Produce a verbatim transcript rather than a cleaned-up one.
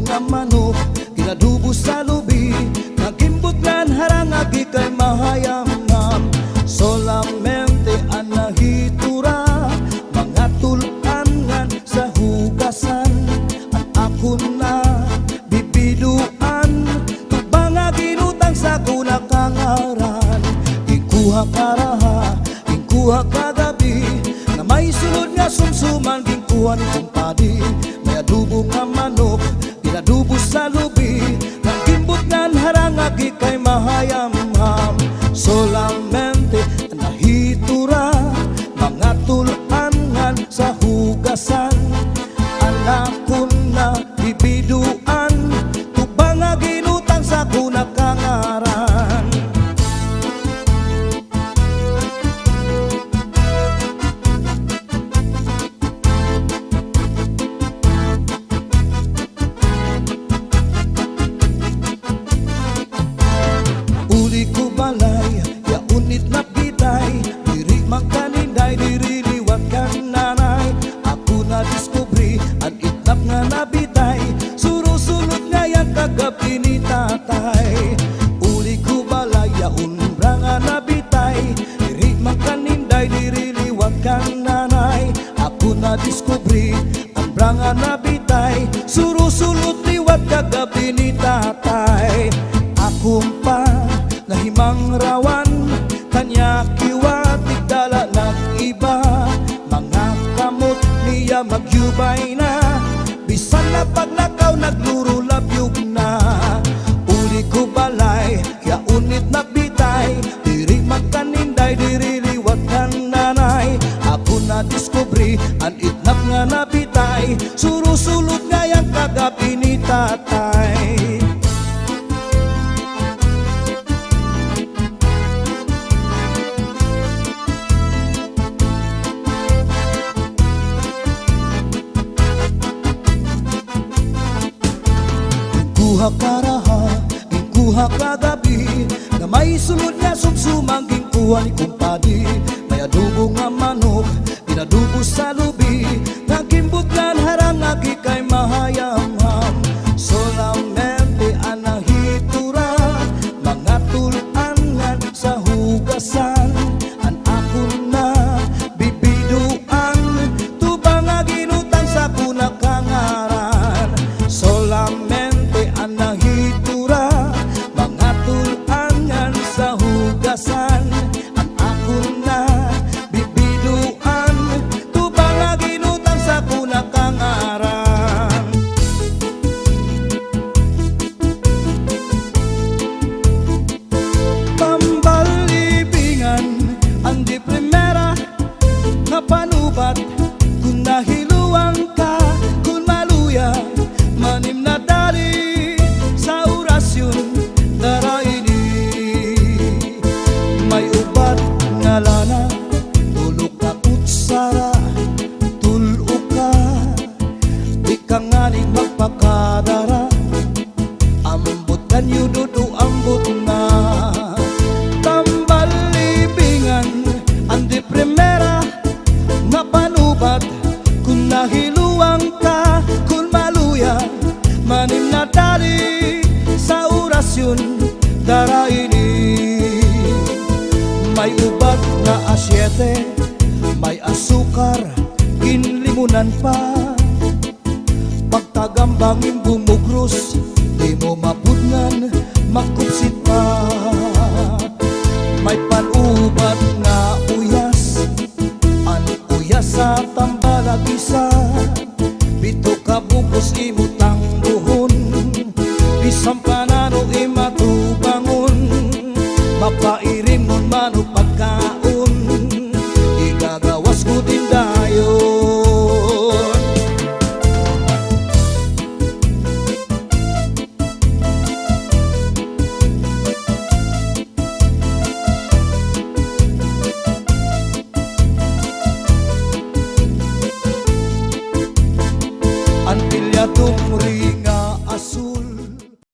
nga manok, inadobo sa lubi, nga ginbutngan harang agi kay mahayamham. Solamente an nahitura, mga tul-an ngan sa hugasan. An akon na bibiduan, tubang nga ginutang sa akon na kangaran. Ginkuha karaha, ginkuha kagabi, nga may sulod nga sumsuman, ginkuha ni kumpadi. May adobo nga manok, inadobo sa lubi, nga ginbutngan harang agi kay mahayamham. Solamente nahitura, mga tul-an ngan sa hugasan. An akon na bibiduan, tubang nga ginutang sa akon na kangaran. Uli ko balay, yaon it napbitay, diri man kan Inday, diri liwat kan Nanay. Ako nadiskubre an itnap nga nabitay, surusulot ngay-an kagab-i ni Tatay. Uli ko balay, yaon bra nga nabitay, diri man kan Inday, diri liwat kan Nanay. Ako nadiskubre an bra nga nabitay, surusulot liwat kagab-i ni Tatay. Akon pa nahimangrawan, kanya kiwa tigdala nag-iba, mga kamot niya magyubay na, bisan na paglakaw naglurulabyog na. Uli ko balay, yaon it napbitay, diri man kan Inday, diri liwat kan Nanay. Ako nadiskubre an itnap nga nabitay, surusulot ngay-an kagab-i ni Tatay. Ginkuha karaha, ginkuha kagabi, nga may sulod nga sumsuman, ginkuha ni kumpadi. May adobo nga manok, inadobo sa lubi, nga ginbutngan harang agi kay mahayamham. Solamente an nahitura, mga tul-an ngan sa hugasan. An akon na bibiduan, tubang nga ginutang sa akon na kangaran. Solamente an nahitura, mga tul-an ngan sa hugasan. An akon na bibiduan, tubang nga ginutang sa akon na kangaran. Tambal Libingan, an de primera nga panubat, kon nahiluang ka, kon maluya, manim na dali sa orasyon, dara ini. May ubat nga lana, tulo ka kutsara, tul-o ka, di ka ngani magpakadara. Ambot kan yududo, ambot na. Tambal Libingan, an de primera nga panubat, kon nahiluang ka, kon maluya, manim na dali sa orasyon, dara ini. May ubat nga asyete, may asukar, ginlimunan pa. Pagtagambang im bumugros, di mo mapudngan, makupsit pa. May panubat nga uyas, an uyas sa tambalagisa. Pito ka bug-os imo tambuhon, bisan pa nano im atubangon. Mapairimnon man o